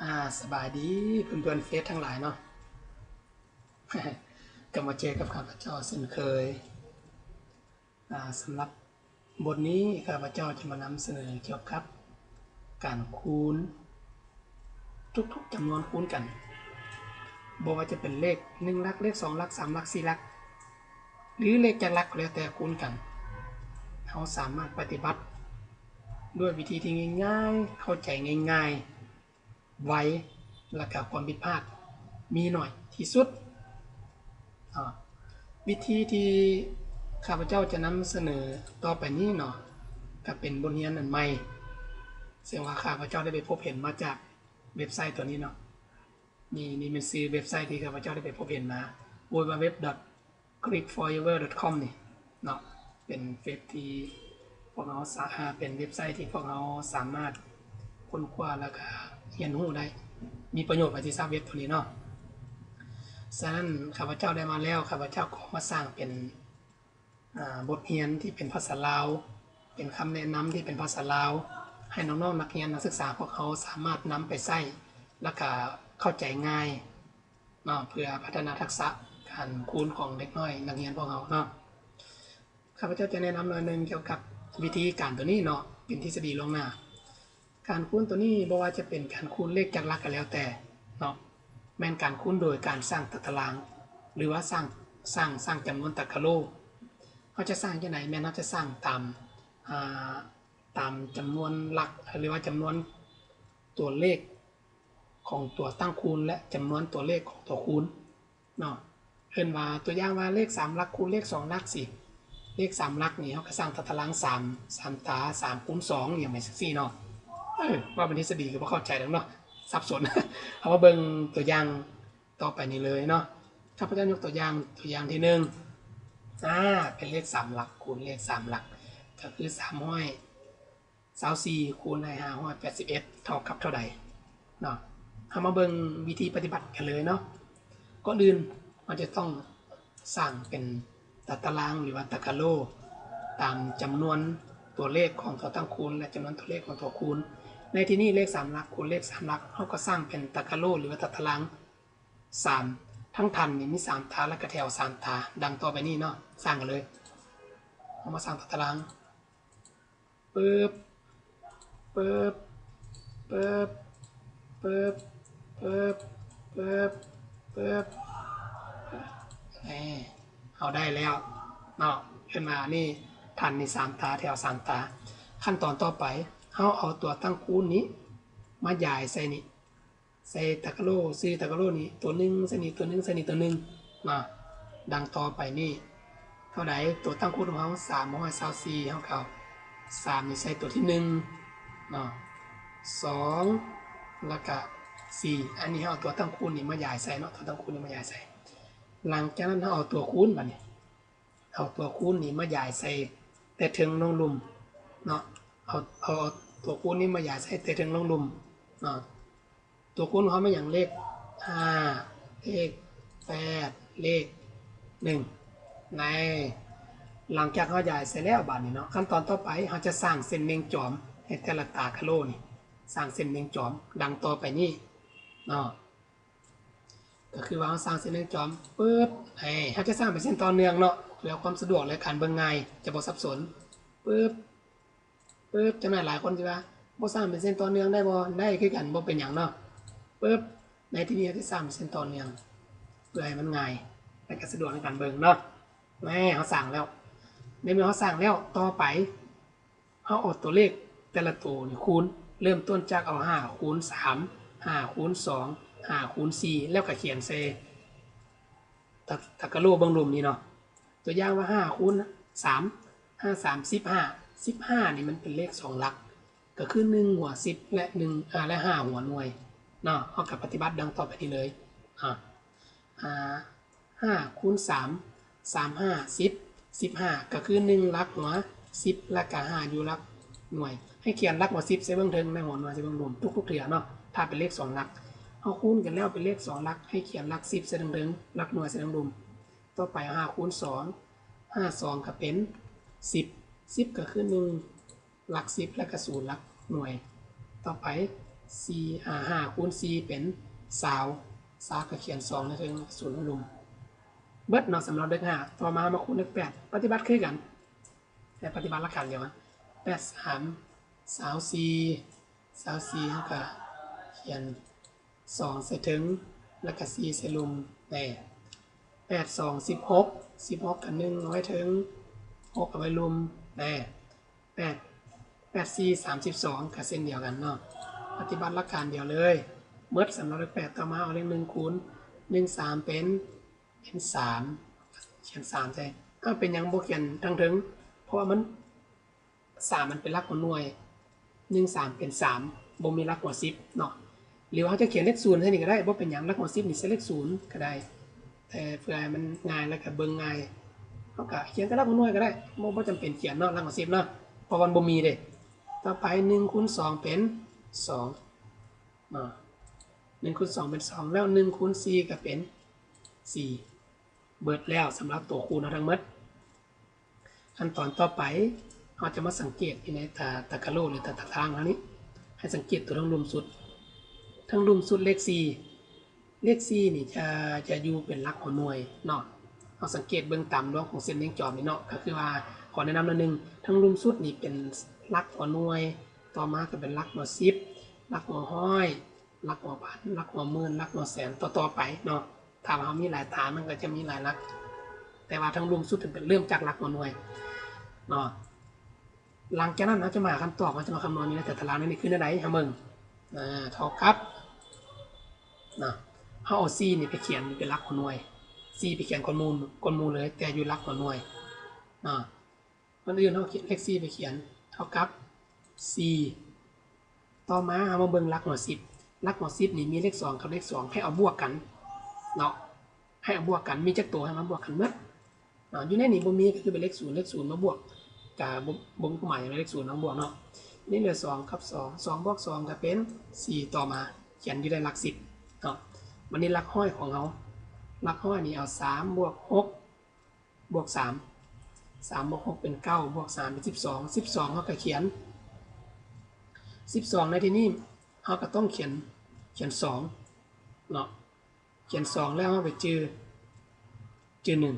ອາ ສະບາຍດີເພື່ອນໆເຟສທັງຫຼາຍເນາະ ກໍມາເຈີກັບຂ້າພະເຈົ້າເຊັ່ນເຄີຍ. ອາ ສຳລັບບົດນີ້ ຂ້າພະເຈົ້າຈະມານຳສະເໜີກ່ຽວກັບການຄູນທຸກໆຈຳນວນຄູນກັນ, ບໍ່ວ່າຈະເປັນເລກໜຶ່ງຫຼັກ, ເລກສອງຫຼັກ, ສາມຫຼັກ, ສີ່ຫຼັກ ຫຼືເລກຈັກຫຼັກກໍແລ້ວແຕ່ຄູນກັນ, ເຮົາສາມາດປະຕິບັດດ້ວຍວິທີທີ່ງ່າຍໆ, ເຂົ້າໃຈງ່າຍໆ, ໄວ ແລະກະຄວາມຜິດພາດມີໜ້ອຍທີ່ສຸດ. ອາ ວິທີທີ່ຂ້າພະເຈົ້າຈະນຳສະເໜີຕໍ່ໄປນີ້ເນາະ ກະເປັນບົດຮຽນອັນໃໝ່ ເຊິ່ງວ່າຂ້າພະເຈົ້າໄດ້ໄປພົບເຫັນມາຈາກເວັບໄຊຕົວນີ້ເນາະ. ນີ້ ນີ້ແມ່ນຊື່ເວັບໄຊທີ່ຂ້າພະເຈົ້າໄດ້ໄປພົບເຫັນມາ www.clickforever.com ນີ້ເນາະ, ເປັນເວັບທີ່ພວກເຮົາສາ ເປັນເວັບໄຊທີ່ພວກເຮົາສາມາດຄົ້ນຄວ້າ ແລ້ວກະຮຽນຮູ້ໄດ້ ມີປະໂຫຍດໄປທີ່ຊາວເວັບຕົວນີ້ເນາະ. ສະນັ້ນ ຂ້າພະເຈົ້າໄດ້ມາແລ້ວ ຂ້າພະເຈົ້າກໍມາສ້າງເປັນ ອາ ບົດຮຽນທີ່ເປັນພາສາລາວ ເປັນຄຳແນະນຳທີ່ເປັນພາສາລາວ ໃຫ້ນ້ອງໆນັກຮຽນນັກສຶກສາພວກເຮົາສາມາດນຳໄປໃຊ້ ແລ້ວກະເຂົ້າໃຈງ່າຍເນາະ ເພື່ອພັດທະນາທັກສະການຄູນຂອງເດັກນ້ອຍນັກຮຽນພວກເຮົາເນາະ. ຂ້າພະເຈົ້າຈະແນະນຳໜ້ອຍໜຶ່ງກ່ຽວກັບວິທີການຕົວນີ້ເນາະ ເປັນທິດສະດີລ່ວງໜ້າ. ການຄູນຕົວນີ້ບໍ່ວ່າຈະເປັນການຄູນເລກຈັກຫຼັກກໍແລ້ວແຕ່ເນາະ ແມ່ນການຄູນໂດຍການສ້າງຕາຕະລາງ ຫຼືວ່າສ້າງ ສ້າງ ສ້າງຈຳນວນຕາກະໂລ. ເຮົາຈະສ້າງຈັ່ງໃດ? ແມ່ນເຮົາຈະສ້າງຕາມ ອາ ຕາມຈຳນວນຫຼັກ ຫຼືວ່າຈຳນວນຕົວເລກຂອງຕົວຕັ້ງຄູນ ແລະ ຈຳນວນຕົວເລກຂອງຕົວຄູນເນາະ. ເອີ້ນວ່າ ຕົວຢ່າງວ່າເລກສາມຫຼັກຄູນເລກສອງຫຼັກຊີ້, ເລກສາມຫຼັກນີ້ເຮົາກໍສ້າງຕາຕະລາງສາມ ສາມຕາ ສາມຄູນສອງ ຫຍັງໄປຈັ່ງຊີ້ເນາະ. ເອີ ເວົ້າເປັນທິດສະດີກໍບໍ່ເຂົ້າໃຈດອກເນາະ ສັບສົນ. ເຮົາມາເບິ່ງຕົວຢ່າງຕໍ່ໄປນີ້ເລີຍເນາະ. ຂ້າພະເຈົ້າຍົກຕົວຢ່າງ ຕົວຢ່າງທີໜຶ່ງ ອາ ເປັນເລກສາມຫຼັກຄູນເລກສາມຫຼັກ ກໍຄືສາມຮ້ອຍ ຊາວສີ່ ຄູນໃຫ້ຫ້າຮ້ອຍແປດສິບເອັດ ເທົ່າກັບເທົ່າໃດເນາະ. ເຮົາມາເບິ່ງວິທີປະຕິບັດກັນເລີຍເນາະ. ກ່ອນອື່ນເຮົາຈະຕ້ອງສ້າງເປັນຕາຕະລາງ ຫຼືວ່າຕາກະໂລ ຕາມຈຳນວນຕົວເລກຂອງຕົວຕັ້ງຄູນ ແລະ ຈຳນວນຕົວເລກຂອງຕົວຄູນ. ໃນທີ່ນີ້ເລກສາມຫຼັກຄູນເລກສາມຫຼັກ ເຮົາກໍສ້າງເປັນຕາກະໂລ ຫຼືວ່າຕາຕະລາງສາມ ທັງຖັນນີ້ມີສາມຕາ ແລະກະແຖວສາມຕາ ດັ່ງຕໍ່ໄປນີ້ເນາະ. ສ້າງກັນເລີຍ. ເຮົາມາສ້າງຕາຕະລາງ. ປຶບ ປຶບ ປຶບ ປຶບ ປຶບ ປຶບ ປຶບ ນີ້ ເຮົາໄດ້ແລ້ວເນາະ. ຂຶ້ນມານີ້ ຖັນນີ້ສາມຕາ ແຖວສາມຕາ. ຂັ້ນຕອນຕໍ່ໄປ ເຮົາເອົາຕົວຕັ້ງຄູນນີ້ມາຢາຍໃສ່ນີ້ ໃສ່ຕາກະໂລ ຊື່ຕາກະໂລນີ້ຕົວໜຶ່ງ ໃສ່ນີ້ຕົວໜຶ່ງ ໃສ່ນີ້ຕົວໜຶ່ງເນາະ. ດັ່ງຕໍ່ໄປນີ້ ເທົ່າໃດ? ຕົວຕັ້ງຄູນຂອງເຮົາ ສາມຮ້ອຍຊາວສີ່ ເຮົາກໍເອົາສາມນີ້ໃສ່ຕົວທີໜຶ່ງເນາະ ສອງ ແລ້ວກະສີ່. ອັນນີ້ເຮົາເອົາຕົວຕັ້ງຄູນນີ້ມາຢາຍໃສ່ເນາະ ຕົວຕັ້ງຄູນນີ້ມາຢາຍໃສ່. ຫຼັງຈາກນັ້ນເຮົາເອົາຕົວຄູນບາດນີ້ ເອົາຕົວຄູນນີ້ມາຢາຍໃສ່ແຕ່ເທິງລົງລຸ່ມເນາະ. ເອົາ ເອົາ ເອົາຕົວຄູນນີ້ມາຢາຍໃສ່ແຕ່ເທິງລົງລຸ່ມເນາະ. ຕົວຄູນຂອງເຮົາແມ່ນຫຍັງ? ເລກຫ້າ ເລກແປດ ເລກໜຶ່ງ. ໃນ ຫຼັງຈາກເຮົາຢາຍໃສ່ແລ້ວບາດນີ້ເນາະ ຂັ້ນຕອນຕໍ່ໄປເຮົາຈະສ້າງເສັ້ນເໜັງຈອມໃຫ້ແຕ່ລະຕາກະໂລນີ້ ສ້າງເສັ້ນເໜັງຈອມດັ່ງຕໍ່ໄປນີ້ເນາະ. ກໍຄືວ່າເຮົາສ້າງເສັ້ນເໜັງຈອມປຶບ ເຮົາຈະສ້າງເປັນເສັ້ນຕໍ່ເນື່ອງເນາະ ເພື່ອຄວາມສະດວກ ແລະ ການເບິ່ງງ່າຍ ຈະບໍ່ສັບສົນ. ປຶບ ປຶບ ຈັກໜ້ອຍຫຼາຍຄົນຊິວ່າ ບໍ່ສ້າງເປັນເສັ້ນຕໍ່ເນື່ອງໄດ້ບໍ່? ໄດ້ຄືກັນ ບໍ່ເປັນຫຍັງເນາະ. ປຶບ ໃນທີ່ນີ້ເຮົາຈະສ້າງເປັນເສັ້ນຕໍ່ເນື່ອງ ເພື່ອໃຫ້ມັນງ່າຍ ແລະ ກະສະດວກໃນການເບິ່ງເນາະ. ແນ່ ເຮົາສ້າງແລ້ວ ໃນເມື່ອເຮົາສ້າງແລ້ວ ຕໍ່ໄປ ເຮົາເອົາຕົວເລກແຕ່ລະໂຕນີ້ຄູນ ເລີ່ມຕົ້ນຈາກເອົາຫ້າຄູນສາມ ຫ້າຄູນສອງ ຫ້າຄູນສີ່ ແລ້ວກໍຂຽນໃສ່ຕາ ຕາກະໂລເບື້ອງລຸ່ມນີ້ເນາະ. ຕົວຢ່າງວ່າຫ້າຄູນສາມ ຫ້າສາມສິບຫ້າ ສິບຫ້ານີ້ມັນເປັນເລກສອງຫຼັກ ກໍຄືໜຶ່ງຫົວສິບ ແລະ ໜຶ່ງ ອາ ແລະ ຫ້າຫົວໜ່ວຍເນາະ. ເຮົາກໍປະຕິບັດດັ່ງຕໍ່ໄປນີ້ເລີຍ ອາ ອາ ຫ້າຄູນສາມ ສາມຫ້າສິບ ສິບຫ້າ ກໍຄືໜຶ່ງຫຼັກຫົວສິບ ແລ້ວກໍຫ້າຢູ່ຫຼັກໜ່ວຍ. ໃຫ້ຂຽນຫຼັກຫົວສິບໃສ່ເບື້ອງເທິງ ແລະ ຫົວໜ່ວຍໃສ່ເບື້ອງລຸ່ມທຸກໆເທື່ອເນາະ ຖ້າເປັນເລກສອງຫຼັກ. ເຮົາຄູນກັນແລ້ວເປັນເລກສອງຫຼັກ ໃຫ້ຂຽນຫຼັກສິບໃສ່ເທິງໆ ຫຼັກໜ່ວຍໃສ່ເທິງລຸ່ມ. ຕໍ່ໄປຫ້າຄູນສອງ ຫ້າສອງກໍເປັນສິບ ສິບກໍຄືໜຶ່ງ ຫຼັກສິບ ແລ້ວກໍສູນຫຼັກໜ່ວຍ. ຕໍ່ໄປ ສີ່ ຫ້າ ຫ້າຄູນສີ່ເປັນຊາວ ຊາວກໍຂຽນສອງໃນເທິງ ສູນໃນລຸ່ມ ເບິດເນາະ ສຳລັບເລກຫ້າ. ຕໍ່ມາເຮົາມາຄູນເລກແປດ ປະຕິບັດຄືກັນ ແຕ່ປະຕິບັດຫຼັກການດຽວກັນ ແປດສາມ ຊາວສີ່ ຊາວສີ່ ເຮົາກໍຂຽນສອງໃສ່ເທິງ ແລ້ວກໍສີ່ໃສ່ລຸ່ມ ແນ່ ແປດສອງ ສິບຫົກ ສິບຫົກກໍໜຶ່ງເອົາໄວ້ເທິງ ຫົກເອົາໄວ້ລຸ່ມ ແນ່ ແປດ ແປດສີ່ ສາມສິບສອງ ກໍເຊັ່ນດຽວກັນເນາະ ປະຕິບັດຫຼັກການດຽວເລີຍ ເໝິດສຳລັບເລກແປດ. ຕໍ່ມາເອົາເລກໜຶ່ງຄູນ ໜຶ່ງສາມເປັນ ເປັນສາມ ຂຽນສາມໃສ່. ເອົ້າ ເປັນຫຍັງບໍ່ຂຽນທາງເທິງ? ເພາະວ່າມັນ ສາມມັນເປັນຫຼັກຫົວໜ່ວຍ ໜຶ່ງສາມເປັນສາມ ບໍ່ມີຫຼັກຫົວສິບເນາະ. ຫຼືວ່າເຮົາຈະຂຽນເລກສູນໃສ່ນີ້ກໍໄດ້ ບໍ່ເປັນຫຍັງ ຫຼັກຫົວສິບນີ້ໃສ່ເລກສູນກໍໄດ້ ແຕ່ເພື່ອໃຫ້ມັນງ່າຍ ແລ້ວກໍເບິ່ງງ່າຍ ເຮົາກໍຂຽນແຕ່ຫຼັກຫົວໜ່ວຍກໍໄດ້ ບໍ່ ບໍ່ຈຳເປັນຂຽນເນາະ ຫຼັກຫົວສິບເນາະ ເພາະວ່າມັນບໍ່ມີເດ້. ຕໍ່ໄປ ໜຶ່ງຄູນສອງເປັນສອງເນາະ ໜຶ່ງຄູນສອງເປັນສອງ ແລ້ວໜຶ່ງຄູນສີ່ກໍເປັນສີ່ ເບິດແລ້ວສຳລັບຕົວຄູນເຮົາທັງໝົດ. ຂັ້ນຕອນຕໍ່ໄປ ເຮົາຈະມາສັງເກດຢູ່ໃນຕາ ຕາກະໂຫຼ ຫຼືຕາຕະລາງເຮົານີ້ ໃຫ້ສັງເກດຕົວເທິງລຸ່ມສຸດ ເທິງລຸ່ມສຸດເລກສີ່ ເລກສີ່ນີ້ຈະ ຈະຢູ່ເປັນຫຼັກຫົວໜ່ວຍເນາະ. ເຮົາສັງເກດເບິ່ງຕາມດວງຂອງເສັ້ນວຽງຈອມນີ້ເນາະ ກໍຄືວ່າ ຂໍແນະນຳໜ້ອຍໜຶ່ງ ເທິງລຸ່ມສຸດນີ້ເປັນຫຼັກຫົວໜ່ວຍ ຕໍ່ມາກໍເປັນຫຼັກຫົວສິບ ຫຼັກຫົວຮ້ອຍ ຫຼັກຫົວພັນ ຫຼັກຫົວໝື່ນ ຫຼັກຫົວແສນ ຕໍ່ໆໄປເນາະ. ຖ້າວ່າເຮົາມີຫຼາຍຕາ ມັນກໍຈະມີຫຼາຍຫຼັກ ແຕ່ວ່າທາງລຸ່ມສຸດເປັນເລີ່ມຈາກຫຼັກຫົວໜ່ວຍເນາະ. ຫຼັງຈາກນັ້ນເຮົາຈະມາຫາຄຳຕອບ ເຮົາຈະມາຄຳນວນຢູ່ໃນແຕ່ຕາລາງນີ້ຄືແນວໃດ ເຮົາເບິ່ງ ອ່າ ເທົ່າກັບເນາະ ເຮົາເອົາສີ່ນີ້ໄປຂຽນເປັນຫຼັກຫົວໜ່ວຍ ສີ່ໄປຂຽນກ່ອນໝູ່ ກ່ອນໝູ່ເລີຍ ແຕ່ຢູ່ຫຼັກຫົວໜ່ວຍເນາະ. ກ່ອນອື່ນເຮົາຂຽນເລກສີ່ໄປຂຽນ ເທົ່າກັບສີ່. ຕໍ່ມາເຮົາມາເບິ່ງຫຼັກຫົວສິບ ຫຼັກຫົວສິບນີ້ມີເລກສອງກັບເລກສອງ ໃຫ້ເອົາບວກກັນເນາະ ໃຫ້ເອົາບວກກັນ ມີຈັກໂຕໃຫ້ມາບວກກັນໝົດເນາະ. ຢູ່ໃນນີ້ບໍ່ມີ ກໍຄືເປັນເລກສູນ ເລກສູນມາບວກ ກະບໍ່ ບໍ່ມີຄວາມໝາຍຫຍັງ ເລກສູນມາບວກເນາະ. ນີ້ເຫຼືອສອງກັບສອງ ສອງບວກສອງກໍເປັນສີ່ ຕໍ່ມາຂຽນຢູ່ໃນຫຼັກສິບເນາະ. ບັດນີ້ຫຼັກຮ້ອຍຂອງເຮົາ ຫຼັກຮ້ອຍນີ້ເອົາສາມບວກຫົກ ບວກສາມ ສາມບວກຫົກເປັນເກົ້າ ບວກສາມເປັນສິບສອງ ສິບສອງເຮົາກໍຂຽນສິບສອງ ໃນທີ່ນີ້ເຮົາກໍຕ້ອງຂຽນ ຂຽນສອງເນາະ ຂຽນສອງແລ້ວເຮົາໄປຈື່ ຈື່ໜຶ່ງ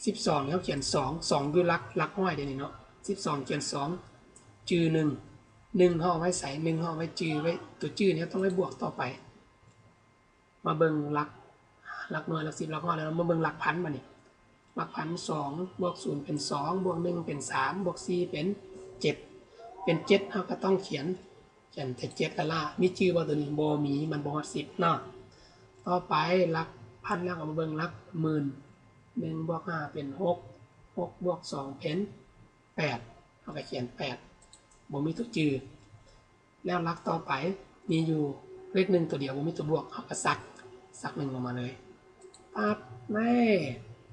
ສິບສອງເຮົາຂຽນສອງ ສອງຢູ່ຫຼັກ ຫຼັກຮ້ອຍເດນີ້ເນາະ ສິບສອງຂຽນສອງ ຈື່ໜຶ່ງ ໜຶ່ງເຮົາເອົາໄວ້ໃສ ໜຶ່ງເຮົາເອົາໄວ້ຈື່ໄວ້ ຕົວຈື່ນີ້ເຮົາຕ້ອງໄວ້ບວກຕໍ່ໄປ. ມາເບິ່ງຫຼັກ ຫຼັກໜ່ວຍ ຫຼັກສິບ ຫຼັກຮ້ອຍແລ້ວ ມາເບິ່ງຫຼັກພັນບາດນີ້ ຫຼັກພັນ ສອງບວກສູນເປັນສອງ ບວກໜຶ່ງເປັນສາມ ບວກສີ່ເປັນເຈັດ ເປັນເຈັດ ເຮົາກໍຕ້ອງຂຽນ ຂຽນແຕ່ເຈັດລ້າໆ ມີຈື່ບໍ່ຕົວນີ້? ບໍ່ມີ ມັນບໍ່ຮອດສິບເນາະ. ຕໍ່ໄປຫຼັກພັນແລ້ວ ເຮົາມາເບິ່ງຫຼັກໝື່ນ ໜຶ່ງບວກຫ້າເປັນຫົກ ຫົກບວກສອງເປັນແປດ ເຮົາກໍຂຽນແປດ ບໍ່ມີຕົວຈື່. ແລ້ວຫຼັກຕໍ່ໄປມີຢູ່ເລກໜຶ່ງຕົວດຽວ ບໍ່ມີຕົວບວກ ເຮົາກໍສັກ ສັກໜຶ່ງລົງມາເລີຍ ປັບ ແນ່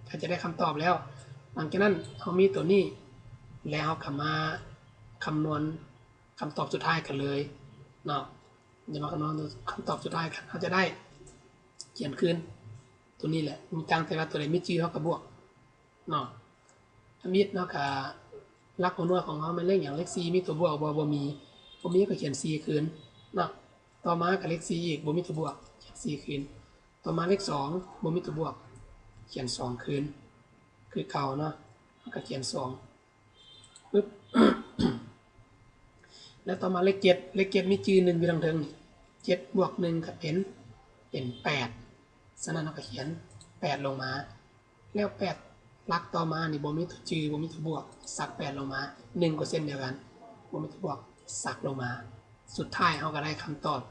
ກໍຈະໄດ້ຄຳຕອບແລ້ວ. ຫຼັງຈາກນັ້ນເຮົາມີຕົວນີ້ ແລ້ວເຮົາກໍມາຄຳນວນຄຳຕອບສຸດທ້າຍກັນເລີຍເນາະ ຈະມາຄຳນວນຄຳຕອບສຸດທ້າຍກັນ ເຮົາຈະໄດ້ຂຽນຄືນຕົວນີ້ແຫຼະ ມີຕ່າງແຕ່ວ່າຕົວໃດມີຈື່ເຮົາກໍບວກ ເນາະ ທຳອິດເນາະ ກະຫຼັກຫົວໜ່ວຍຂອງເຮົາແມ່ນເລກຫຍັງ? ເລກສີ່ມີຕົວບວກບໍ່? ບໍ່ມີ ບໍ່ມີກໍຂຽນສີ່ຄືນເນາະ. ຕໍ່ມາກະເລກສີ່ອີກ ບໍ່ມີຕົວບວກ ຂຽນສີ່ຄືນ. ຕໍ່ມາເລກສອງ ບໍ່ມີຕົວບວກ ຂຽນສອງຄືນ ຄືເກົ່າເນາະ ເຮົາກະຂຽນສອງ ປຶບ ແລ້ວຕໍ່ມາເລກເຈັດ ເລກເຈັດມີຈື່ໜຶ່ງຢູ່ທາງເທິງນີ້ ເຈັດບວກໜຶ່ງກໍເປັນ ເປັນແປດ ສະນັ້ນເຮົາກໍຂຽນແປດລົງມາ ແລ້ວແປດຫຼັກຕໍ່ມານີ້ບໍ່ມີຕົວຈື່ ບໍ່ມີຕົວບວກ ສັກແປດລົງມາ ໜຶ່ງກໍເຊັ່ນດຽວກັນ ບໍ່ມີຕົວບວກ ສັກລົງມາ ສຸດທ້າຍເຮົາກໍໄດ້ຄຳຕອບ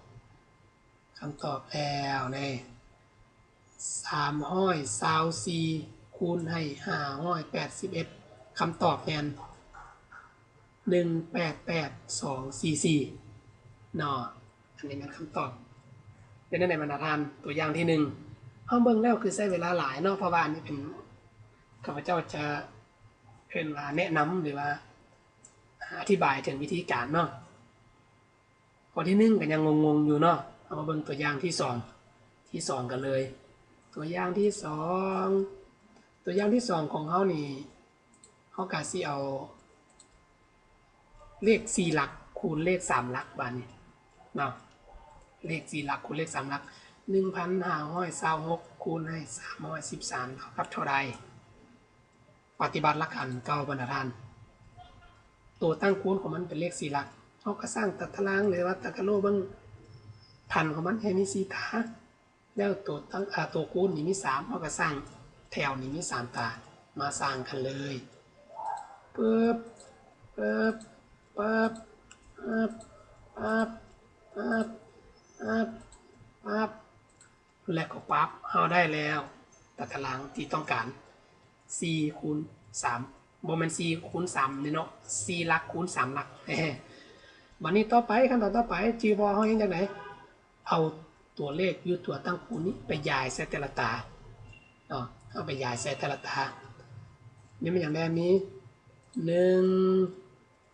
ຄຳຕອບແລ້ວເດ້ ສາມຮ້ອຍຊາວສີ່ ຄູນໃຫ້ຫ້າຮ້ອຍແປດສິບເອັດ ຄຳຕອບແມ່ນ ໜຶ່ງແປດແປດສອງສີ່ສີ່ ເນາະ. ອັນນີ້ແມ່ນຄຳຕອບ ເປັນແນວໃດບັນດາທ່ານ? ຕົວຢ່າງທີໜຶ່ງ ເຮົາເບິ່ງແລ້ວຄືໃຊ້ເວລາຫຼາຍເນາະ ເພາະວ່າອັນນີ້ເປັນ ຂ້າພະເຈົ້າຈະ ເອີ້ນວ່າແນະນຳ ຫຼືວ່າ ອະທິບາຍເຖິງວິທີການເນາະ. ຂໍ້ທີໜຶ່ງກໍຍັງງົງໆຢູ່ເນາະ ເຮົາມາເບິ່ງຕົວຢ່າງທີສອງ ທີສອງກັນເລີຍ. ຕົວຢ່າງທີສອງ ຕົວຢ່າງທີສອງຂອງເຮົານີ້ ເຮົາກະຊິເອົາເລກສີ່ຫຼັກ ຄູນເລກສາມຫຼັກບາດນີ້ເນາະ ເລກສີ່ຫຼັກຄູນເລກສາມຫຼັກ ໜຶ່ງພັນຫ້າຮ້ອຍຊາວຫົກ ຄູນໃຫ້ສາມຮ້ອຍສິບສາມ ເທົ່າກັບເທົ່າໃດ? ປະຕິບັດຫຼັກການເກົ່າບັນດາທ່ານ ໂຕຕັ້ງຄູນຂອງມັນເປັນເລກສີ່ຫຼັກ ເຮົາກໍສ້າງຕາຕະລາງ ຫຼືວ່າຕາກະໂລເບິ່ງ ພັນຂອງມັນໃຫ້ມີສີ່ຕາ ແລ້ວໂຕຕັ້ງ ອາ ໂຕຄູນນີ້ມີສາມ ເຮົາກໍສ້າງແຖວນີ້ມີສາມຕາ ມາສ້າງກັນເລີຍ ປຶບ ປຶບ ປຶບ ປັບ ປັບ ປັບ ປັບ ປັບ ແລ້ວກໍປັບ ເຮົາໄດ້ແລ້ວ ຕາຕະລາງທີ່ຕ້ອງການ ສີ່ຄູນສາມ ບໍ່ແມ່ນສີ່ຄູນສາມນີ້ເນາະ ສີ່ຫຼັກຄູນສາມຫຼັກ ບາດນີ້ຕໍ່ໄປ ຂັ້ນຕອນຕໍ່ໄປ ຈື່ບໍ່ ເຮົາເຮັດຈັ່ງໃດ? ເອົາຕົວເລກຢູ່ຕົວຕັ້ງຄູນນີ້ໄປຢາຍໃສ່ແຕ່ລະຕາເນາະ ເອົາໄປຢາຍໃສ່ແຕ່ລະຕາ ມີແມ່ນຫຍັງແດ່? ມີ ໜຶ່ງ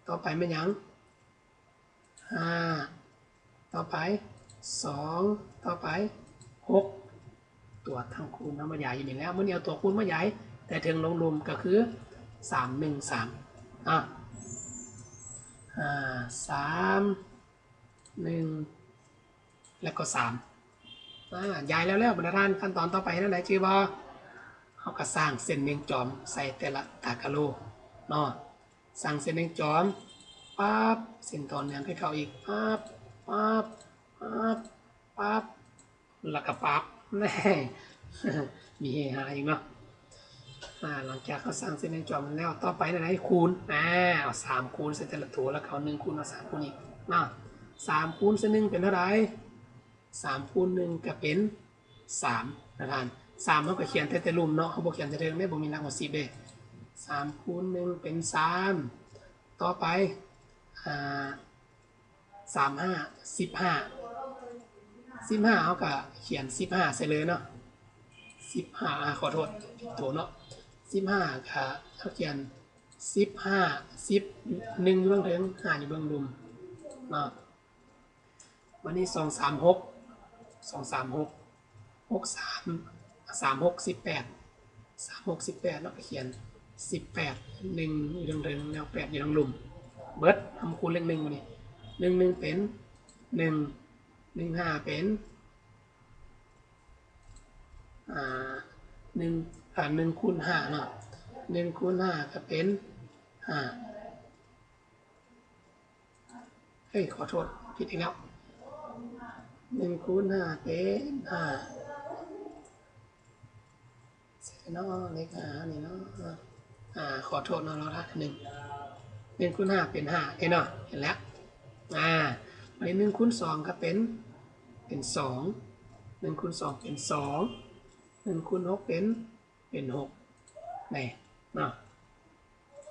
ຕໍ່ໄປແມ່ນຫຍັງ? ຫ້າ ຕໍ່ໄປ ສອງ ຕໍ່ໄປ ຫົກ ຕົວຕັ້ງຄູນເຮົາມາຢາຍຢູ່ນີ້ແລ້ວ ມື້ນີ້ເອົາຕົວຄູນມາຢາຍແຕ່ເທິງລົງລຸ່ມ ກໍຄື ສາມ ໜຶ່ງ ສາມ ອາ ຫ້າ ສາມ ໜຶ່ງ ແລ້ວກໍ ສາມ ອາ ຢາຍແລ້ວໆ ບັນດາທ່ານ ຂັ້ນຕອນຕໍ່ໄປເຮັດແນວໃດ ຈື່ບໍ່? ເຮົາກໍສ້າງເສັ້ນເລງຈອມໃສ່ແຕ່ລະຕາກະໂລເນາະ ສ້າງເສັ້ນເລງຈອມ ປັບ ເສັ້ນຕໍ່ເນື່ອງຄືເກົ່າອີກ ປັບ ປັບ ປັບ ປັບ ແລ້ວກໍປັບ ແນ່ ມີເຮຮາອີກເນາະ ອາ ຫຼັງຈາກເຮົາສ້າງເສັ້ນເລງຈອມແລ້ວ ຕໍ່ໄປແນວໃດ? ຄູນ ອາ ເອົາສາມຄູນໃສ່ແຕ່ລະໂຕ ແລ້ວກໍເອົາໜຶ່ງຄູນເອົາສາມຄູນອີກເນາະ ສາມຄູນໃສ່ໜຶ່ງເປັນເທົ່າໃດ? ສາມຄູນໜຶ່ງກໍເປັນ ສາມ ນະທ່ານ ສາມ ເຮົາກໍຂຽນແຕ່ ແຕ່ລຸ່ມເນາະ ເຮົາບໍ່ຂຽນແຕ່ເທິງເດ້ ບໍ່ມີຫຼັກຫົກສິບເດ້ ສາມຄູນໜຶ່ງເປັນສາມ ຕໍ່ໄປ ອາ ສາມ ຫ້າ ສິບຫ້າ ສິບຫ້າ ເຮົາກໍຂຽນສິບຫ້າໃສ່ເລີຍເນາະ ສິບຫ້າ ອາ ຂໍໂທດ ຜິດໂຕເນາະ ສິບຫ້າ ກໍເຮົາຂຽນສິບຫ້າ ສິບ ໜຶ່ງຢູ່ເບື້ອງເທິງ ຫ້າຢູ່ເບື້ອງລຸ່ມເນາະ ບາດນີ້ ສອງ ສາມ ຫົກ ສອງ ສາມ ຫົກ ຫົກ ສາມ ສາມ ຫົກ ສິບແປດ ສາມ ຫົກ ສິບແປດ ເຮົາກໍຂຽນ ສິບແປດ ໜຶ່ງຢູ່ເທິງໆ ແລ້ວ ແປດ ຢູ່ທາງລຸ່ມ ເບິດ ເຮົາມາຄູນເລກໜຶ່ງ ບາດນີ້ ໜຶ່ງ ໜຶ່ງ ເປັນ ໜຶ່ງ ໜຶ່ງ ຫ້າ ເປັນ ອາ ໜຶ່ງ ອາ ໜຶ່ງຄູນຫ້າເນາະ ໜຶ່ງຄູນຫ້າກໍເປັນ ຫ້າ ເອີຍ ຂໍໂທດ ຜິດອີກແລ້ວ ໜຶ່ງຄູນຫ້າເປັນຫ້າ ໃສ່ເນາະ ເລກຫ້ານີ້ເນາະ ອາ ຂໍໂທດເນາະ ລໍຖ້າໜຶ່ງ ໜຶ່ງຄູນຫ້າເປັນຫ້າ ເຫັນເນາະ ເຫັນແລ້ວ ອາ ບາດນີ້ ໜຶ່ງຄູນສອງກໍເປັນ ເປັນສອງ ໜຶ່ງຄູນສອງເປັນສອງ ໜຶ່ງຄູນຫົກເປັນ ເປັນຫົກ ນີ້ເນາະ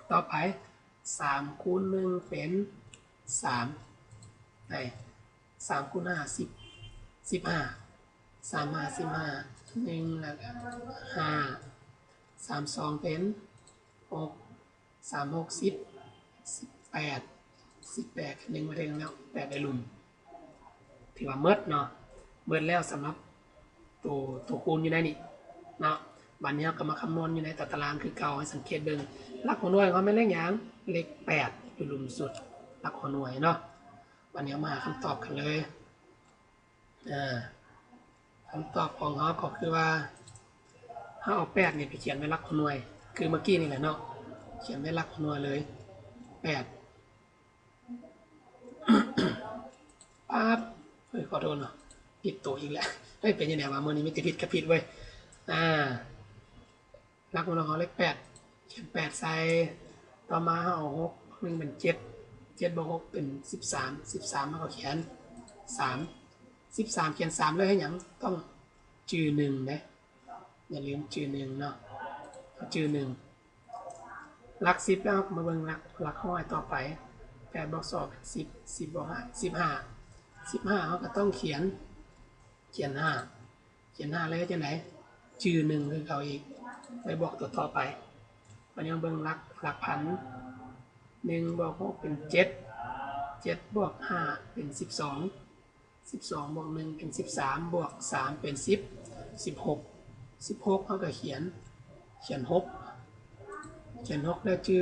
ຕໍ່ໄປ ສາມຄູນໜຶ່ງເປັນສາມ ໄດ້ ສາມຄູນຫ້າ ສິບ ສິບຫ້າ ສາມຫ້າ ສິບຫ້າ ໜຶ່ງ ແລ້ວກໍຫ້າ ສາມສອງເປັນຫົກ ສາມຫົກສິບ ສິບແປດ ສິບແປດ ໜຶ່ງມາເທິງແລ້ວ ແປດໄດ້ລຸ່ມ ຖືວ່າໝົດເນາະ ໝົດແລ້ວສຳລັບໂຕ ໂຕຄູນຢູ່ໃນນີ້ເນາະ ບາດນີ້ເຮົາກໍມາຄຳນວນຢູ່ໃນຕາຕະລາງຄືເກົ່າ ໃຫ້ສັງເກດເບິ່ງ ຫຼັກຫົວໜ່ວຍຂອງເຮົາແມ່ນເລກຫຍັງ? ເລກແປດ ຢູ່ລຸ່ມສຸດ ຫຼັກຫົວໜ່ວຍເນາະ ບາດນີ້ເຮົາມາຫາຄຳຕອບກັນເລີຍ ອາ ຄຳຕອບຂອງເຮົາກໍຄືວ່າ ເຮົາເອົາແປດນີ້ໄປຂຽນໄວ້ຫຼັກຫົວໜ່ວຍ ຄືເມື່ອກີ້ນີ້ແຫຼະເນາະ ຂຽນໄວ້ຫຼັກຫົວໜ່ວຍເລີຍ ແປດ ປັບ ເອີຍ ຂໍໂທດເນາະ ຜິດໂຕອີກແລ້ວ ເອີຍ ເປັນຈັ່ງໃດວະ ມື້ນີ້ມີແຕ່ຜິດກັບຜິດເວີຍ ອາ ຫຼັກຫົວໜ່ວຍຂອງເລກແປດ ຂຽນແປດໃສ່ ຕໍ່ມາເຮົາເອົາຫົກ ໜຶ່ງເປັນເຈັດ ເຈັດບວກຫົກເປັນສິບສາມ ສິບສາມ ເຮົາກໍຂຽນສາມ ສິບສາມ ຂຽນສາມແລ້ວເຮັດຫຍັງ? ຕ້ອງຈື່ໜຶ່ງເດ້ ຢ່າລືມຈື່ໜຶ່ງເນາະ ຈື່ໜຶ່ງ ຫຼັກສິບແລ້ວ ເຮົາກໍມາເບິ່ງຫຼັກ ຫຼັກຮ້ອຍຕໍ່ໄປ ແປດບວກສອງເປັນສິບ ສິບບວກຫ້າ ສິບຫ້າ ສິບຫ້າ ເຮົາກໍຕ້ອງຂຽນ ຂຽນຫ້າ ຂຽນຫ້າແລ້ວເຮັດຈັ່ງໃດ? ຈື່ໜຶ່ງຄືເກົ່າອີກ ໄປບວກຕົວຕໍ່ໄປ ບາດນີ້ເບິ່ງຫຼັກ ຫຼັກພັນ ໜຶ່ງບວກຫົກເປັນເຈັດ ເຈັດບວກຫ້າເປັນສິບສອງ ສິບສອງບວກໜຶ່ງເປັນສິບສາມ ບວກສາມເປັນສິບ ສິບຫົກ ສິບຫົກ ເຮົາກໍຂຽນ ຂຽນຫົກ ຂຽນຫົກແລ້ວຈື່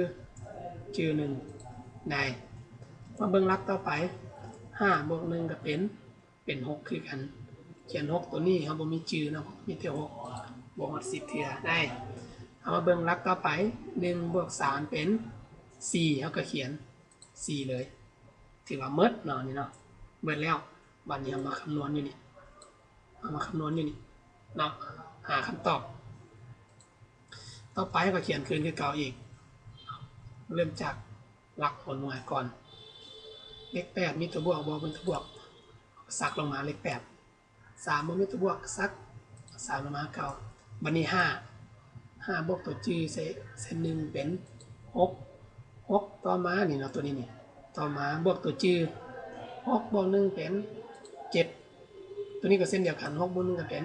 ຈື່ໜຶ່ງ ໄດ້ ມາເບິ່ງຫຼັກຕໍ່ໄປ ຫ້າບວກໜຶ່ງກໍເປັນ ເປັນຫົກຄືກັນ. ຂຽນຫົກຕົວນີ້ເຮົາບໍ່ມີຈື່ເນາະ ມີແຕ່ຫົກ ບໍ່ຮອດສິບເທື່ອ. ໄດ້ ເຮົາມາເບິ່ງຫຼັກຕໍ່ໄປ ໜຶ່ງບວກສາມເປັນສີ່ ເຮົາກໍຂຽນສີ່ເລີຍ ຖືວ່າໝົດເນາະ ນີ້ເນາະ ໝົດແລ້ວ. ບັດນີ້ເຮົາມາຄຳນວນຢູ່ນີ້ ເຮົາມາຄຳນວນຢູ່ນີ້ເນາະ ຫາຄຳຕອບ. ຕໍ່ໄປເຮົາກໍຂຽນຄືນຄືເກົ່າອີກ ເລີ່ມຈາກຫຼັກຫົວໜ່ວຍກ່ອນ. ເລກແປດມີຕົວບວກບໍ່? ບໍ່ມີຕົວບວກ ສັກລົງມາເລກແປດ. ສາມບໍ່ມີຕົວບວກ ສັກສາມລົງມາເກົ່າ. ບັດນີ້ຫ້າ ຫ້າບວກຕົວຈື່ໃສ່ ໃສ່ໜຶ່ງເປັນຫົກ ຫົກ ຕໍ່ມານີ້ເນາະ ຕົວນີ້ນີ້ ຕໍ່ມາບວກຕົວຈື່ ຫົກບວກໜຶ່ງເປັນເຈັດ. ຕົວນີ້ກໍເຊັ່ນດຽວກັນ ຫົກບວກໜຶ່ງກໍເປັນ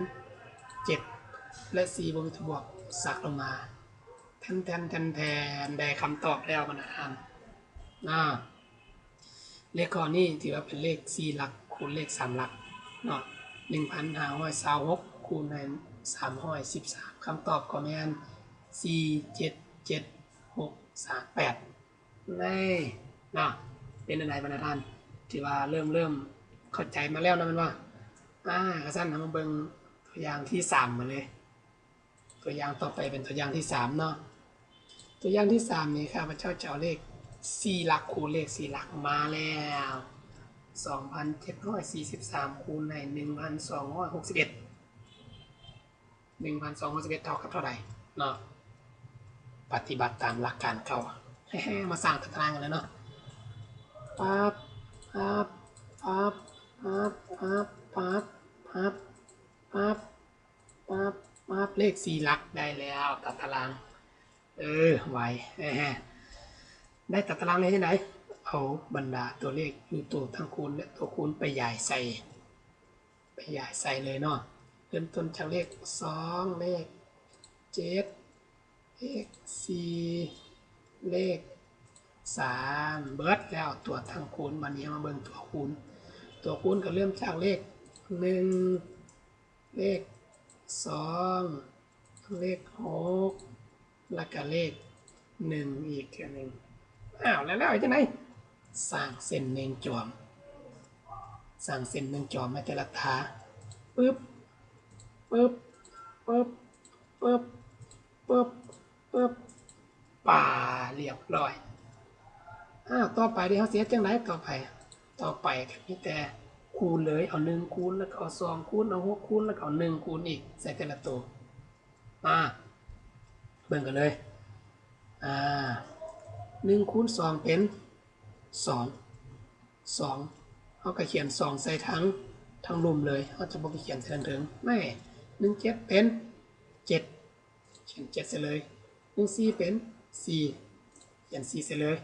ເຈັດ ແລະສີ່ບໍ່ມີຕົວບວກ ສັກລົງມາ ແທນໆໆ ໄດ້ຄຳຕອບແລ້ວບັນດາທ່ານ. ອາ ເລກຂໍ້ນີ້ຖືວ່າເປັນເລກສີ່ຫຼັກຄູນເລກສາມຫຼັກເນາະ ໜຶ່ງພັນຫ້າຮ້ອຍຊາວຫົກ ຄູນໃຫ້ສາມຮ້ອຍສິບສາມ ຄຳຕອບກໍແມ່ນສີ່ເຈັດເຈັດຫົກສາມແປດ. ນີ້ເນາະ ເປັນຈັ່ງໃດບັນດາທ່ານ ຖືວ່າເລີ່ມ ເລີ່ມເຂົ້າໃຈມາແລ້ວເນາະ ແມ່ນບໍ່? ອາ ຄັນຊັ້ນເຮົາມາເບິ່ງຕົວຢ່າງທີສາມມາເລີຍ. ຕົວຢ່າງຕໍ່ໄປເປັນຕົວຢ່າງທີສາມເນາະ. ຕົວຢ່າງທີສາມນີ້ ຂ້າພະເຈົ້າຈະເອົາເລກສີ່ຫຼັກຄູນເລກສີ່ຫຼັກມາແລ້ວ ສອງພັນເຈັດຮ້ອຍສີ່ສິບສາມ ຄູນໃຫ້ໜຶ່ງພັນສອງຮ້ອຍຫົກສິບເອັດ ໜຶ່ງພັນສອງຮ້ອຍຫົກສິບເອັດ ເທົ່າກັບເທົ່າໃດເນາະ? ປະຕິບັດຕາມຫຼັກການເກົ່າ ແຮໆ ມາສ້າງຕາຕະລາງກັນເລີຍເນາະ. ປັບ ປັບ ປັບ ປັບ ປັບ ປັບ ປັບ ປັບ ປັບ ປັບ ເລກສີ່ຫຼັກໄດ້ແລ້ວ ຕາຕະລາງ. ເອີ ໄວ ແຮໆ ໄດ້ຕາຕະລາງແລ້ວເຮັດຈັ່ງໃດ? ເອົາບັນດາຕົວເລກຢູ່ໂຕທັງຄູນ ແລະ ຕົວຄູນໄປຢາຍໃສ່ ໄປຢາຍໃສ່ເລີຍເນາະ. ເລີ່ມຕົ້ນຈາກເລກສອງ ເລກເຈັດ ເລກສີ່ ເລກສາມ ເບິດແລ້ວຕົວທັງຄູນ. ບັດນີ້ເຮົາມາເບິ່ງຕົວຄູນ ຕົວຄູນກໍເລີ່ມຈາກເລກໜຶ່ງ ເລກສອງ ເລກຫົກ ແລ້ວກະເລກໜຶ່ງອີກເທື່ອໜຶ່ງ. ອ້າວ ແລ້ວ ແລ້ວເຮັດຈັ່ງໃດ? ສ້າງເສັ້ນເນັ່ງຈອມ ສ້າງເສັ້ນເນັ່ງຈອມໃຫ້ແຕ່ລະຕາ ປຶບ ປຶບ ປຶບ ປຶບ ປຶບ ປຶບ ປາ ລຽບຮ້ອຍ. ອ້າວ ຕໍ່ໄປເດ ເຮົາຊິເຮັດຈັ່ງໃດຕໍ່ໄປ? ຕໍ່ໄປກໍມີແຕ່ຄູນເລີຍ ເອົາໜຶ່ງຄູນ ແລ້ວກໍເອົາສອງຄູນ ເອົາຫົກຄູນ ແລ້ວກໍເອົາໜຶ່ງຄູນອີກໃສ່ແຕ່ລະໂຕ. ມາເບິ່ງກັນເລີຍ ອາ ໜຶ່ງຄູນສອງເປັນສອງ ສອງ ເຮົາກໍຂຽນສອງໃສ່ທາງ ທາງລຸ່ມເລີຍ ເຮົາຈະບໍ່ໄປຂຽນໃສ່ທາງເທິງ. ແມ່ ໜຶ່ງເຈັດເປັນເຈັດ ຂຽນເຈັດໃສ່ເລີຍ ໜຶ່ງສີ່ເປັນສີ່ ຂຽນສີ່ໃສ່ເລີຍ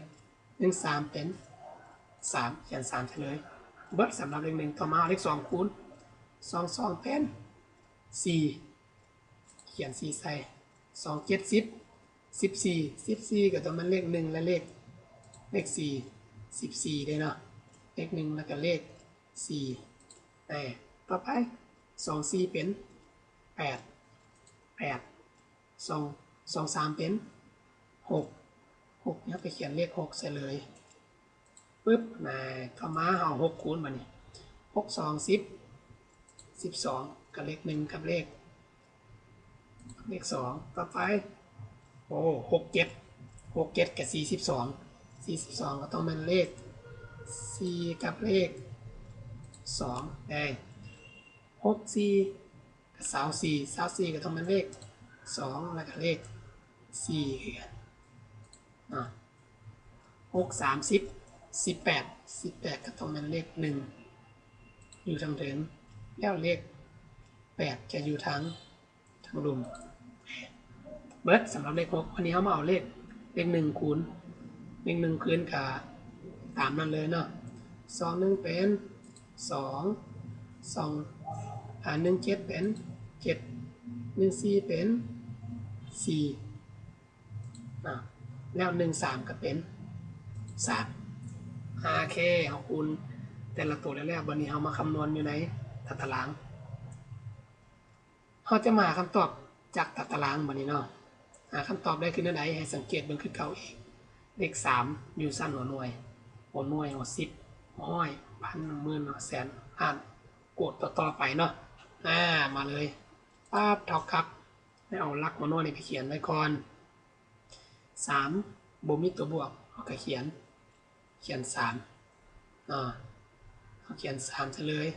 ໜຶ່ງສາມເປັນສາມ ຂຽນສາມໃສ່ເລີຍ. ເບິດສຳລັບເລກໜຶ່ງ. ຕໍ່ມາເອົາເລກສອງຄູນ ສອງສອງເປັນສີ່ ຂຽນສີ່ໃສ່ ສອງເຈັດສິບ ສິບສີ່ ສິບສີ່ກໍຕ້ອງແມ່ນເລກໜຶ່ງ ແລະ ເລກ ເລກສີ່ ສິບສີ່ເດ້ເນາະ ເລກໜຶ່ງ ແລ້ວກໍເລກສີ່. ແຕ່ຕໍ່ໄປ ສອງສີ່ເປັນແປດ ແປດ ສອງ ສອງສາມເປັນຫົກ ຫົກ ເຮົາກໍຂຽນເລກຫົກໃສ່ເລີຍ ປຶບ ນາ ຕໍ່ມາເຮົາຫົກຄູນ ບາດນີ້ ຫົກສອງສິບ ສິບສອງ ກໍເລກໜຶ່ງກັບເລກ ເລກສອງ. ຕໍ່ໄປ ໂອ້ ຫົກເຈັດ ຫົກເຈັດກໍສີ່ສິບສອງ ສີ່ສິບສອງກໍຕ້ອງແມ່ນເລກສີ່ກັບເລກສອງ ແມ່ນ ຫົກສີ່ ຊາວສີ່ ຊາວສີ່ກໍຕ້ອງແມ່ນເລກສອງ ແລ້ວກໍເລກສີ່ຄືກັນເນາະ. ຫົກສາມສິບ ສິບແປດ ສິບແປດກໍຕ້ອງແມ່ນເລກໜຶ່ງຢູ່ທາງເທິງ ແລ້ວເລກແປດຈະຢູ່ທາງ ທາງລຸ່ມ. ເບິດສຳລັບເລກຫົກ. ບາດນີ້ເຮົາມາເອົາເລກ ເລກໜຶ່ງຄູນ ເລກໜຶ່ງຄືນກະຕາມນັ້ນເລີຍເນາະ ສອງໜຶ່ງເປັນສອງ ສອງ ອາ ໜຶ່ງເຈັດເປັນເຈັດ ໜຶ່ງສີ່ເປັນສີ່ ນະ ແລ້ວໜຶ່ງສາມກໍເປັນສາມ. ໂອເຄ ເຮົາຄູນແຕ່ລະໂຕແລ້ວ ບາດນີ້ເຮົາມາຄຳນວນຢູ່ໃນຕາຕະລາງ. ເຮົາຈະມາຫາຄຳຕອບຈາກຕາຕະລາງບາດນີ້ເນາະ. ຫາຄຳຕອບໄດ້ຄືແນວໃດ? ໃຫ້ສັງເກດເບິ່ງຄືເກົ່າອີກ ເລກສາມຢູ່ຊັ້ນຫົວໜ່ວຍ ຫົວໜ່ວຍ ຫົວສິບ ຮ້ອຍ ພັນ ໝື່ນ ແສນ ລ້ານ ໂກດຕໍ່ໆໄປເນາະ. ອາ ມາເລີຍ ປັບ ເທົ່າກັບ ໃຫ້ເອົາຫຼັກຫົວໜ່ວຍນີ້ໄປຂຽນໄວ້ກ່ອນ. ສາມ ບໍ່ມີຕົວບວກ ເຮົາກໍຂຽນ ຂຽນສາມເນາະ ເຮົາຂຽນສາມໃສ່ເລີຍ.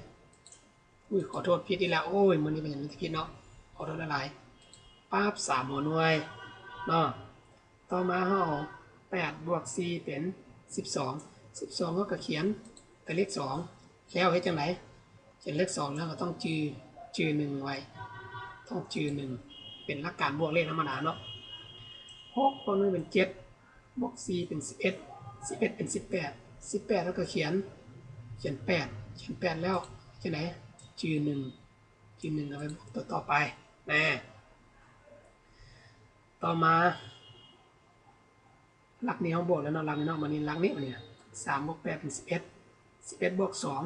ອຸ້ຍ ຂໍໂທດ ຜິດອີກແລ້ວ. ໂອ້ຍ ມື້ນີ້ເປັນຫຍັງມີແຕ່ຜິດເນາະ ຂໍໂທດຫຼາຍໆ. ປັບ ສາມຫົວໜ່ວຍເນາະ. ຕໍ່ມາເຮົາເອົາແປດບວກສີ່ເປັນສິບສອງ ສິບສອງ ເຮົາກໍຂຽນແຕ່ເລກສອງ ແລ້ວເຮັດຈັ່ງໃດ? ຂຽນເລກສອງແລ້ວກໍຕ້ອງຈື່ ຈື່ໜຶ່ງໄວ້ ຕ້ອງຈື່ໜຶ່ງ ເປັນຫຼັກການບວກເລກທຳມະດາເນາະ. ຫົກບວກໜຶ່ງເປັນເຈັດ ບວກສີ່ເປັນສິບເອັດ ສິບເອັດເປັນສິບແປດ ສິບແປດ ເຮົາກໍຂຽນ ຂຽນແປດ ຂຽນແປດແລ້ວຈັ່ງໃດ? ຈື່ໜຶ່ງ ຈື່ໜຶ່ງເອົາໄປບວກຕົວຕໍ່ໄປແນ່. ຕໍ່ມາ ຫຼັກນີ້ເຮົາບວກແລ້ວເນາະ ຫຼັກນີ້ເນາະ ບາດນີ້ຫຼັກນີ້ ບາດນີ້ສາມບວກແປດເປັນສິບເອັດ ສິບເອັດບວກສອງ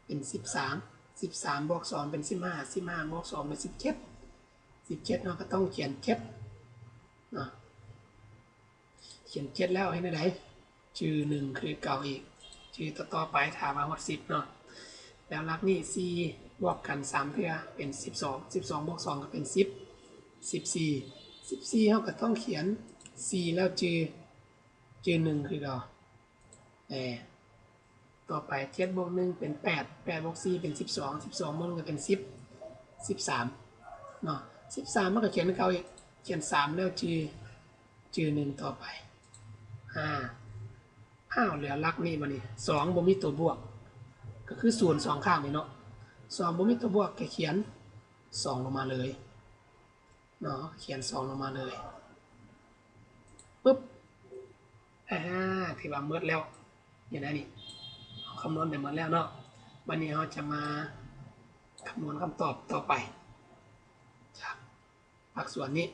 ເປັນສິບສາມ ສິບສາມບວກສອງເປັນສິບຫ້າ ສິບຫ້າບວກສອງເປັນສິບເຈັດ ສິບເຈັດ ເຮົາກໍຕ້ອງຂຽນເຈັດເນາະ. ຂຽນເຈັດແລ້ວເຮັດແນວໃດ? ຈື່ໜຶ່ງຄືເກົ່າອີກ ຈື່ຕໍ່ໆໄປຖ້າວ່າຮອດສິບເນາະ. ແລ້ວຫຼັກນີ້ ສີ່ບວກກັນສາມເທື່ອເປັນສິບສອງ ສິບສອງບວກສອງກໍເປັນສິບ ສິບສີ່ ສິບສີ່ ເຮົາກໍຕ້ອງຂຽນສີ່ແລ້ວຈື່ ຈື່ໜຶ່ງຄືເກົ່າ. ແນ່ ຕໍ່ໄປ ເຈັດບວກໜຶ່ງເປັນແປດ ແປດບວກສີ່ເປັນສິບສອງ ສິບສອງບວກໜຶ່ງກໍເປັນສິບ ສິບສາມເນາະ. ສິບສາມ ມັນກໍຂຽນຄືເກົ່າອີກ ຂຽນສາມແລ້ວຈື່ ຈື່ໜຶ່ງຕໍ່ໄປ. ອາ ອ້າວ ເຫຼືອຫຼັກນີ້ ບາດນີ້ສອງບໍ່ມີຕົວບວກ ກໍຄືສູນສອງຂ້າງນີ້ເນາະ ສອງບໍ່ມີຕົວບວກ ກໍຂຽນສອງລົງມາເລີຍເນາະ ຂຽນສອງລົງມາເລີຍ ປຶບ ອາ ຖືວ່າໝົດແລ້ວ. ເຫັນໄດ໋ນີ້ ເຮົາຄຳນວນໄປໝົດແລ້ວເນາະ. ບາດນີ້ເຮົາຈະມາຄຳນວນຄຳຕອບຕໍ່ໄປຈາກພາກສ່ວນນີ້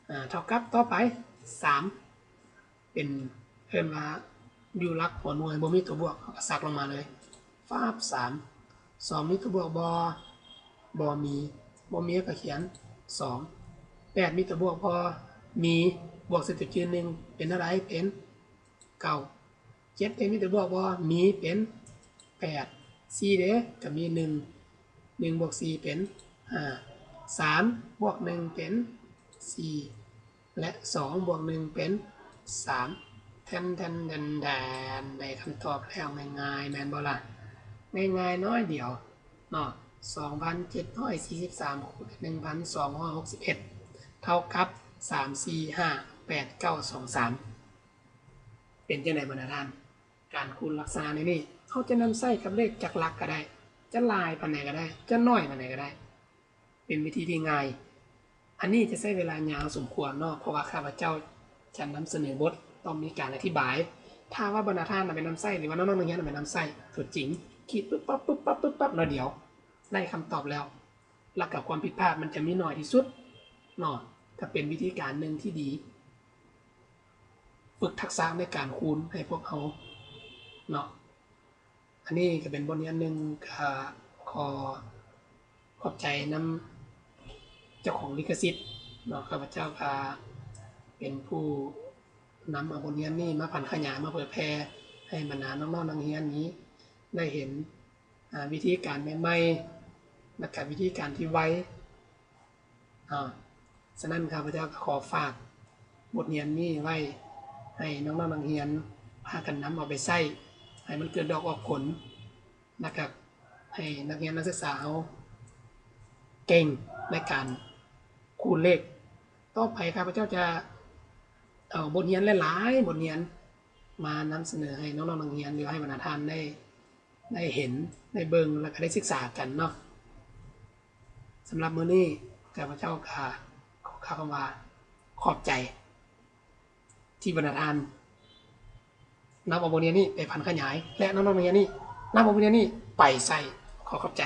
ອາ ເທົ່າກັບຕໍ່ໄປ ສາມ ເປັນ ເອີ້ນວ່າຢູ່ຫຼັກຫົວໜ່ວຍບໍ່ມີຕົວບວກ ເຮົາກໍສັກລົງມາເລີຍ ຟາບ ສາມ. ສອງ ມີຕົວບວກບໍ່? ບໍ່ມີ ບໍ່ມີ ເຮົາກໍຂຽນສອງ. ແປດ ມີຕົວບວກບໍ່? ມີ ບວກໃສ່ຕົວຈື່ໜຶ່ງເປັນເທົ່າໃດ? ເປັນເກົ້າ. ເຈັດເດ ມີຕົວບວກບໍ່? ມີ ເປັນແປດ. ສີ່ເດ ກໍມີໜຶ່ງ ໜຶ່ງບວກສີ່ເປັນຫ້າ ສາມບວກໜຶ່ງເປັນສີ່ ແລະ ສອງບວກໜຶ່ງເປັນສາມ. ແທນ ແທນ ແທນ ແທນ ໄດ້ຄຳຕອບແລ້ວ ງ່າຍໆ ແມ່ນບໍ່ລະ? ງ່າຍໆ ນ້ອຍດຽວເນາະ ສອງພັນເຈັດຮ້ອຍສີ່ສິບສາມ ຄູນ ໜຶ່ງພັນສອງຮ້ອຍຫົກສິບເອັດ ເທົ່າກັບ ສາມ ສີ່ ຫ້າ ແປດ ເກົ້າ ສອງ ສາມ. ເປັນຈັ່ງໃດບັນດາທ່ານ? ການຄູນລັກສະນະແນວນີ້ ເຮົາຈະນຳໃຊ້ກັບເລກຈັກຫຼັກກໍໄດ້ ຈະຫຼາຍປານໃດກໍໄດ້ ຈະໜ້ອຍປານໃດກໍໄດ້ ເປັນວິທີທີ່ງ່າຍ. ອັນນີ້ຈະໃຊ້ເວລາຍາວສົມຄວນເນາະ ເພາະວ່າຂ້າພະເຈົ້າຈະນຳສະເໜີບົດ ຕ້ອງມີການອະທິບາຍ. ຖ້າວ່າບັນດາທ່ານນຳໄປນຳໃຊ້ ຫຼືວ່ານ້ອງໆນັກຮຽນນຳໄປນຳໃຊ້ຕົວຈິງ ຄິດປຶບປັບ ປຶບປັບ ປຶບປັບ ໜ້ອຍດຽວ ໄດ້ຄຳຕອບແລ້ວ ແລ້ວກໍຄວາມຜິດພາດມັນຈະມີໜ້ອຍທີ່ສຸດເນາະ ກໍເປັນວິທີການໜຶ່ງທີ່ດີ ຝຶກທັກສະໃນການຄູນໃຫ້ພວກເຮົາເນາະ. ອັນນີ້ກໍເປັນບົດຮຽນໜຶ່ງ ກໍຂໍຂອບໃຈນຳເຈົ້າຂອງລິຂະສິດເນາະ ຂ້າພະເຈົ້າກໍເປັນຜູ້ນຳເອົາບົດຮຽນນີ້ມາຜັນຂະຫຍາຍ ມາເຜີຍແຜ່ໃຫ້ບັນດານ້ອງໆນັກຮຽນນີ້ໄດ້ເຫັນ ອາ ວິທີການໃໝ່ໆ ແລະກະວິທີການທີ່ໄວ ອາ ສະນັ້ນ ຂ້າພະເຈົ້າກໍຂໍຝາກບົດຮຽນນີ້ໄວ້ໃຫ້ນ້ອງໆນັກຮຽນພາກັນນຳເອົາໄປໃຊ້ ໃຫ້ມັນເກີດດອກອອກຜົນ ແລະກະໃຫ້ນັກຮຽນນັກສຶກສາເຮົາເກັ່ງໃນການຄູນເລກ. ຕໍ່ໄປ ຂ້າພະເຈົ້າຈະເອົາບົດຮຽນຫຼາຍໆບົດຮຽນມານຳສະເໜີໃຫ້ນ້ອງໆນັກຮຽນ ຫຼືໃຫ້ບັນດາທ່ານໄດ້ ໄດ້ເຫັນ ໄດ້ເບິ່ງ ແລະກະໄດ້ສຶກສາກັນເນາະ. ສຳລັບມື້ນີ້ ຂ້າພະເຈົ້າກະຂໍກ່າວຄຳວ່າ ຂອບໃຈ ທີ່ບັນດາທ່ານນຳເອົາບົດຮຽນນີ້ໄປຜັນຂະຫຍາຍ ແລະ ນ້ອງໆນັກຮຽນນີ້ນຳເອົາບົດຮຽນນີ້ໄປໃຊ້. ຂໍຂອບໃຈ.